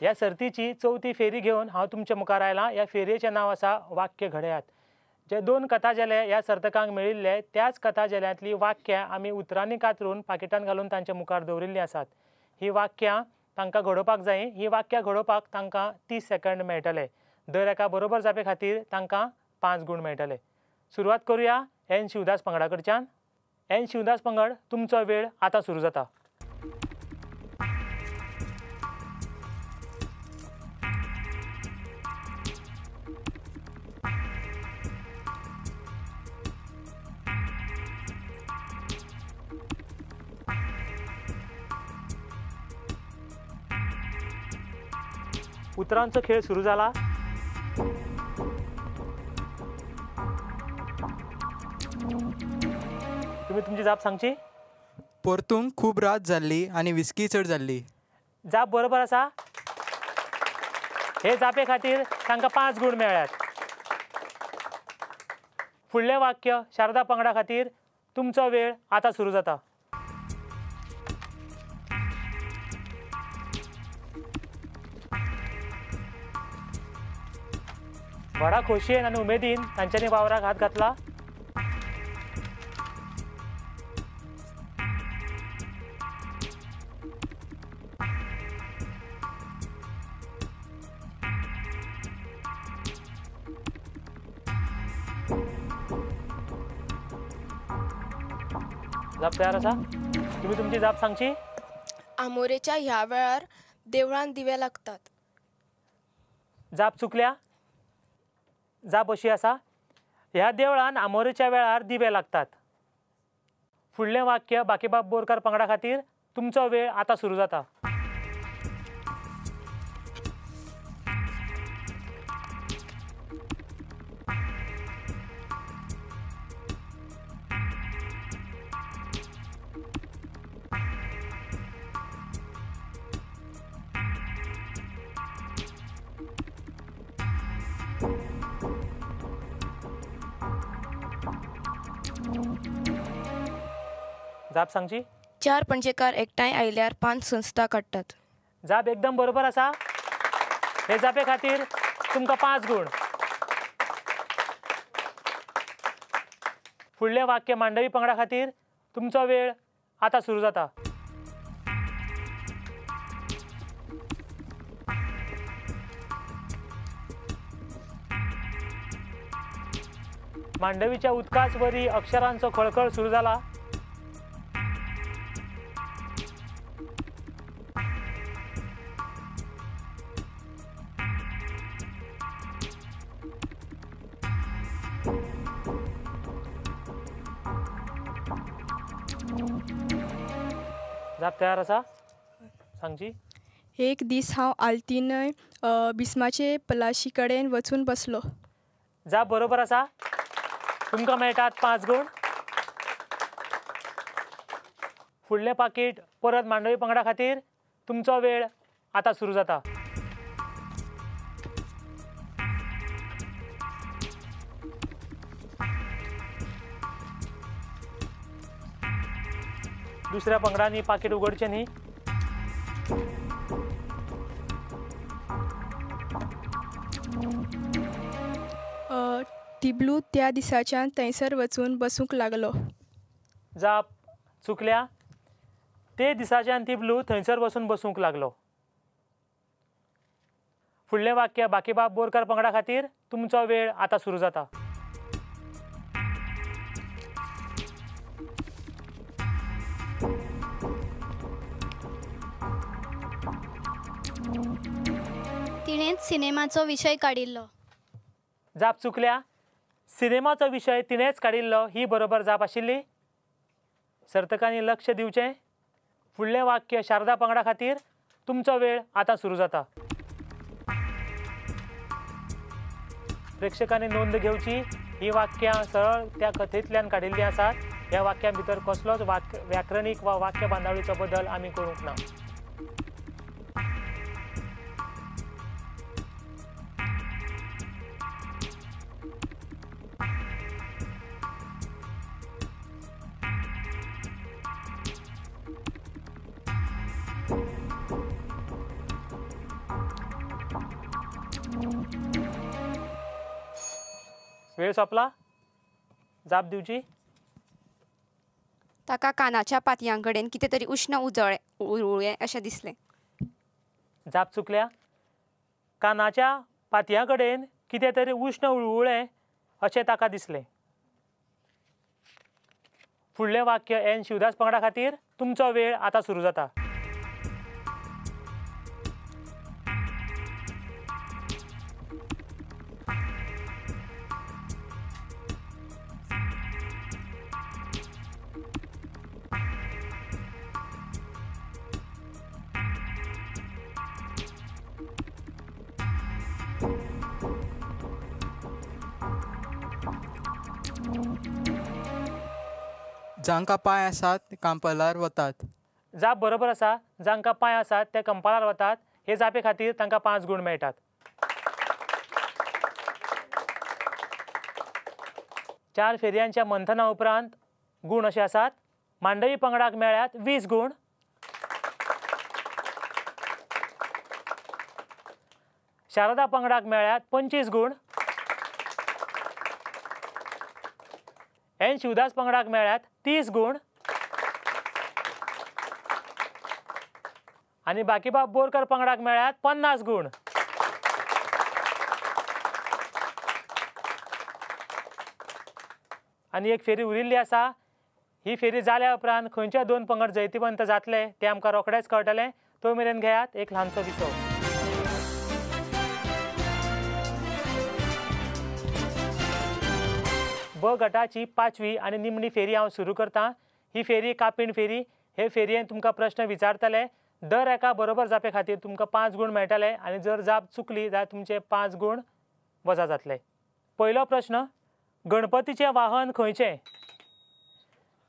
ह्या सर्तीची चवथी फेरी घेवन हांव तुमच्या मुखार आयलां। ह्या फेरयेचें नांव आसा वाक्य घडयात। जे दोन कथा झेले ह्या सर्तकांक मेळिल्ले त्याच कथा झेल्यांतलीं वाक्यां आमी उतरांनी कातरून पाकिटान घालून तांच्या मुखार दवरिल्लीं आसात। ही वाक्यां तांकां घडोवपाक जाय। ही वाक्यां घडोवपाक तांकां 30 सेकंड मेळटले। दर एका बरोबर जापे खातीर तांकां 5 गूण मेळटले। सुरवात करूया एन शिवदास पंगडा कडच्यान। एन शिवदास पंगड, तुमचो वेळ आतां सुरू जाता। उतरांचो खेळ सुरू जाला। तुम्ही तुमची जाप सांगची। परतूंक खूब रात जाल्ली आनी विस्की चड जाल्ली। जाप बरोबर आसा। हे जापे खातीर तांकां 5 गूण मेळ्ळ्यात। फुडलें वाक्य शारदा पंगडा खातीर, तुमचो वेळ आतां सुरू जाता। व्हडा खोशयेन आनी उमेदीन तांच्यांनी वावराक हात घातला। जाप तयार आसा? तुम्ही तुमची जाप सांगची। आमोरेच्या ह्या वेळार देवळान दिवे लागतात। जाप चुकल्या। जाप अशी आसा, ह्या देवळान आमोरेच्या वेळार दिवे लागतात। फुडलें वाक्य बाकीबाब बोरकार पंगडा खातीर, तुमचो वेळ आतां सुरू जाता। जाप सांगची। 4 पणजेकार एकठांय आयल्यार 5 संस्था काडटात। जाप एकदम बरोबर आसा। हे जापे खातीर तुमकां 5 गूण। फुडलें वाक्य मांडवी पंगडा खातीर, तुमचो वेळ आतां सुरू जाता। मांडवीच्या उदकाच वरी अक्षरांचो खळखळ सुरू जाला। जाप तयार आसा? सांगची। एक दीस हांव आल्तीनय बिस्माचे पलाशी कडेन वचून बसलो। जाप बरोबर आसा। तुमकां मेळटात 5 गूण। फुडलें पाकीट परत मांडवी पंगडा खातीर, तुमचो वेळ आतां सुरू जाता। दुसऱ्या पंगडांनी पाकीट उगडचें न्ही। टिबलू त्या दिसाच्यान थंयसर वचून बसूंक लागलो। जाप चुकल्या। ते दिसाच्यान तिबलू थंयसर वचून बसूंक लागलो। फुडलें वाक्य बाकीबाब बोरकार पंगडा खातीर, तुमचो वेळ आतां सुरू जाता। तिणेंच सिनेमाचो विशय काडिल्लो। जाप चुकल्या। सिनेमाचो विशय तिणेंच काडिल्लो ही बरोबर जाप आशिल्ली। सर्तकांनी लक्ष दिवचें। फुडलें वाक्य शारदा पंगडा खातीर, तुमचो वेळ आतां सुरू जाता। प्रेक्षकांनी नोंद घेवची, ही वाक्यां सरळ त्या कथेंतल्यान काडिल्लीं आसात। ह्या वाक्यां भितर कसलोच व्याकरणीक वा वाक्य बांदावळीचो बदल आमी करूंक ना। वेळ सोंपला. जाप दिवची. ताका कानाच्या पातयां कडेन कितें तरी उश्ण उजळ्ळें अशें दिसलें. जाप चुकल्या. कानाच्या पातयां कडेन कितें तरी उश्ण उळउळें अशें ताका दिसलें. फुडलें वाक्य एन शिवदास पंगडा खातीर. तुमचो वेळ आतां सुरू जाता. जांकां पांय आसात कांपालार वतात. जाप बरोबर आसा. जांकां पांय आसात ते कंपालार वतात. हे जापे खातीर तांकां 5 गूण मेळटात. चार फेरयांच्या मंथना उपरांत गूण अशे आसात. मांडवी पंगडाक मेळ्ळ्यात 20 गूण. शारदा पंगडाक मेळ्ळ्यात 25 गूण. एन शिवदास पंगडाक मेळ्ळ्यात 30 गूण. आनी बाकीबाब बोरकर पंगडाक मेळ्ळ्यात 50 गूण. आनी एक फेरी उरिल्ली आसा. ही फेरी जाल्या उपरांत खंयच्या 2 पंगड जैतिवंत जातले ते आमकां रोखडेच कळटलें. तो मेरेन घेयात एक ल्हानसो विसव. ब गटाची 5वी आनी निमणी फेरी हांव सुरू करतां. ही फेरी कापीण फेरी. हे फेरयेन तुमकां प्रश्न विचारतले. दर एका बरोबर जापे खातीर तुमकां 5 गूण मेळटले आनी जर जाप चुकली जाल्यार तुमचे 5 गूण वजा जातले. पयलो प्रश्न, गणपतीचें वाहन खंयचें?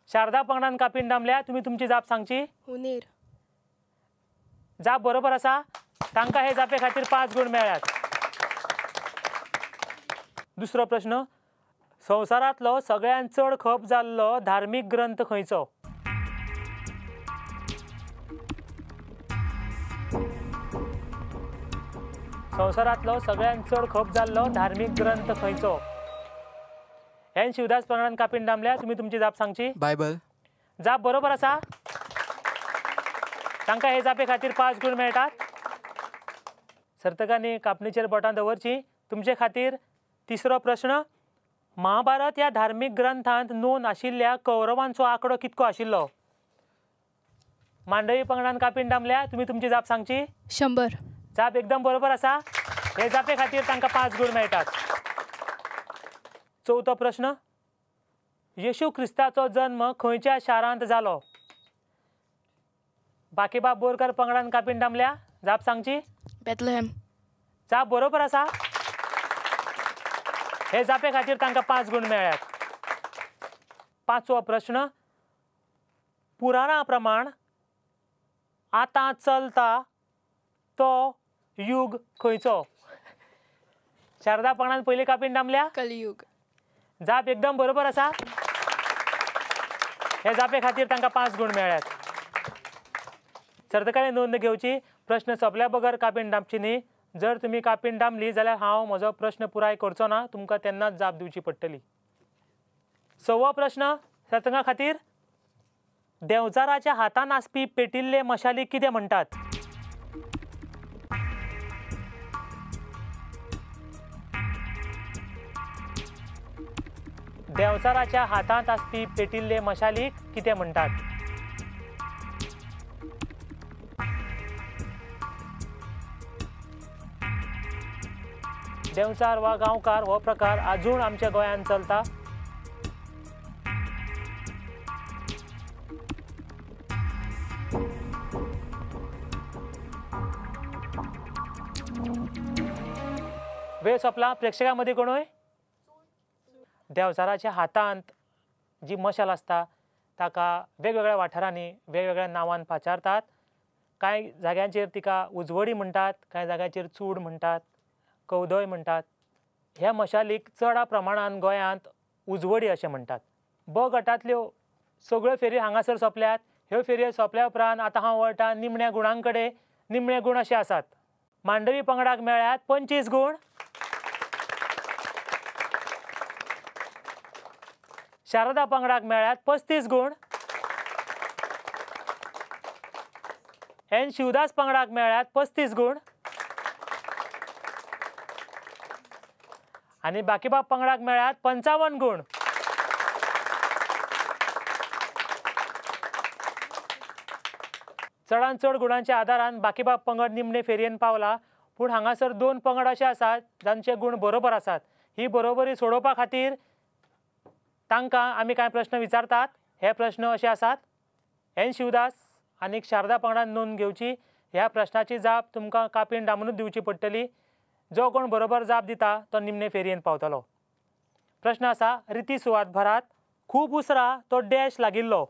शारदा पंगडान कापीण दामल्या. तुमी तुमची जाप सांगची. हुनीर. जाप बरोबर आसा. तांकां हे जापे खातीर 5 गूण मेळ्ळ्यात. दुसरो प्रश्न, संवसारांतलो सगळ्यांत चड खप जाल्लो धार्मीक ग्रंथ खंयचो? संवसारांतलो सगळ्यांत चड खप जाल्लो धार्मीक ग्रंथ खंयचो? एन शिवदास पंगडान कापीण दामल्या. तुमी तुमची जाप सांगची. बायबल. जाप बरोबर आसा. तांकां हे जापे खातीर 5 गूण मेळटात. सर्तकांनी कापणीचेर बोटां दवरची. तुमचे खातीर तिसरो प्रश्न, महाभारत ह्या धार्मीक ग्रंथांत नोंद आशिल्ल्या कौरवांचो आंकडो कितको आशिल्लो? मांडवी पंगडान कापीण दामल्या. तुमी तुमची जाप सांगची. 100. जाप एकदम बरोबर आसा. हे जापे खातीर तांकां 5 गूण मेळटात. चवथो प्रश्न, येशू क्रिस्ताचो जन्म खंयच्या शारांत जालो? बाकीबाब बोरकर पंगडान कापीण दामल्या. जाप सांगची. बेथलेहेम. जाप बरोबर आसा. हे जापे खातीर तांकां 5 गूण मेळ्ळ्यात. पांचवो प्रश्न, पुराणा प्रमाण आतां चलता तो युग खंयचो? शारदा पंगडान पयली कापीण दामल्या. कलियुग. जाप एकदम बरोबर आसा. हे जापे खातीर तांकां 5 गूण मेळ्ळ्यात. सर्तकांनी नोंद घेवची, प्रश्न सोंपल्या बगर कापीण दामची न्ही. जर तुमी कापीण दामली जाल्यार हांव म्हजो प्रश्न पुराय करचो ना, तुमकां तेन्नाच जाप दिवची पडटली. सवो प्रश्न सर्तकां खातीर, देंवचाराच्या हातान आसपी पेटिल्ले मशाली कितें म्हणटात? देंवचाराच्या हातांत आसपी पेटिल्ले मशालीक कितें म्हणटात? देंवचार वा गांवकार हो प्रकार आजून आमच्या गोंयांत चलता. वेळ सोंपला. प्रेक्षकां मदीं कोणूय? देंवचाराच्या हातांत जी मशाल आसता ताका वेगवेगळ्या वाठारांनी वेगवेगळ्या नांवान पाचारतात. कांय जाग्यांचेर तिका उजवडी म्हणटात, कांय जाग्यांचेर चूड म्हणटात, कवदय म्हणटात. ह्या मशालीक चडा प्रमाणान गोंयांत उजवडी अशें म्हणटात. ब गटांतल्यो सगळ्यो फेरी हांगासर सोंपल्यात. ह्यो फेरयो सोंपल्या उपरांत आतां हांव वळटा निमण्या गुणां कडेन. निमणे गूण अशे आसात. मांडवी पंगडाक मेळ्ळ्यात 25 गूण. शारदा पंगडाक मेळ्ळ्यात 35 गूण. एन शिवदास पंगडाक मेळ्ळ्यात 35 गूण आनी बाकीबाब पंगडाक मेळ्ळ्यात 55 गूण. चडान चड गुणांच्या आदारान बाकीबाब पंगड निमणे फेरयेन पावला. पूण हांगासर 2 पंगड अशे आसात जांचे गूण बरोबर आसात. ही बरोबरी सोडोवपा खातीर तांकां आमी कांय प्रश्न विचारतात. हे प्रश्न अशे आसात. एन शिवदास आनी शारदा पंगडान नोंद घेवची. ह्या प्रश्नाची जाप तुमकां कापीन डांबनूच दिवची पडटली. जो कोण बरोबर जाप दिता तो निमणे फेरयेन पावतलो. प्रश्न आसा, रिती सुवात भरात. खूब उसरां तो डॅश लागिल्लो.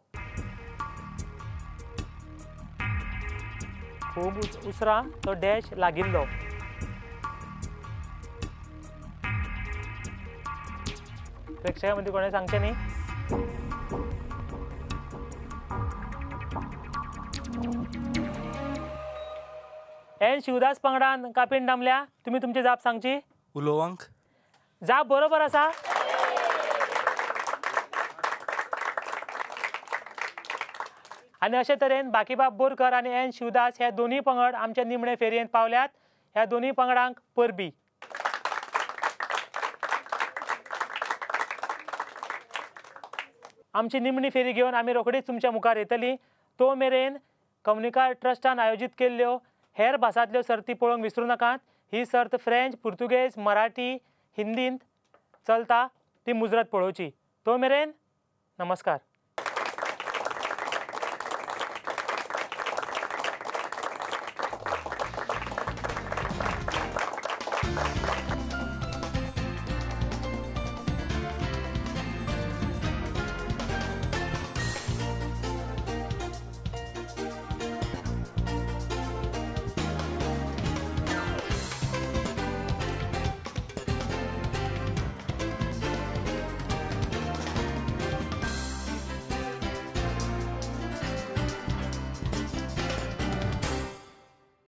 खूब उसरां तो डॅश लागिल्लो. प्रेक्षकां मदीं कोणें सांगचें न्ही? एन शिवदास पंगडान कापीन डांबल्या. तुमी तुमची जाप सांगची. उलोवंक. जाप बरोबर आसा. आनी अशे तरेन बाकीबाब बोरकर आनी एन शिवदास हे दोनूय पंगड आमच्या निमणे फेरयेंत पावल्यात. ह्या दोनूय पंगडांक परबी. आमची निमणी फेरी घेवन आमी रोखडीच तुमच्या मुखार येतली. तो मेरेन कम्युनिकार ट्रस्टान आयोजीत केल्ल्यो हेर भासांतल्यो सर्ती पळोवंक विसरूं नाकात. ही सर्त फ्रेंच, पुर्तुगेज, मराठी, हिंदींत चलता. ती मुजरत पळोवची. तो मेरेन नमस्कार.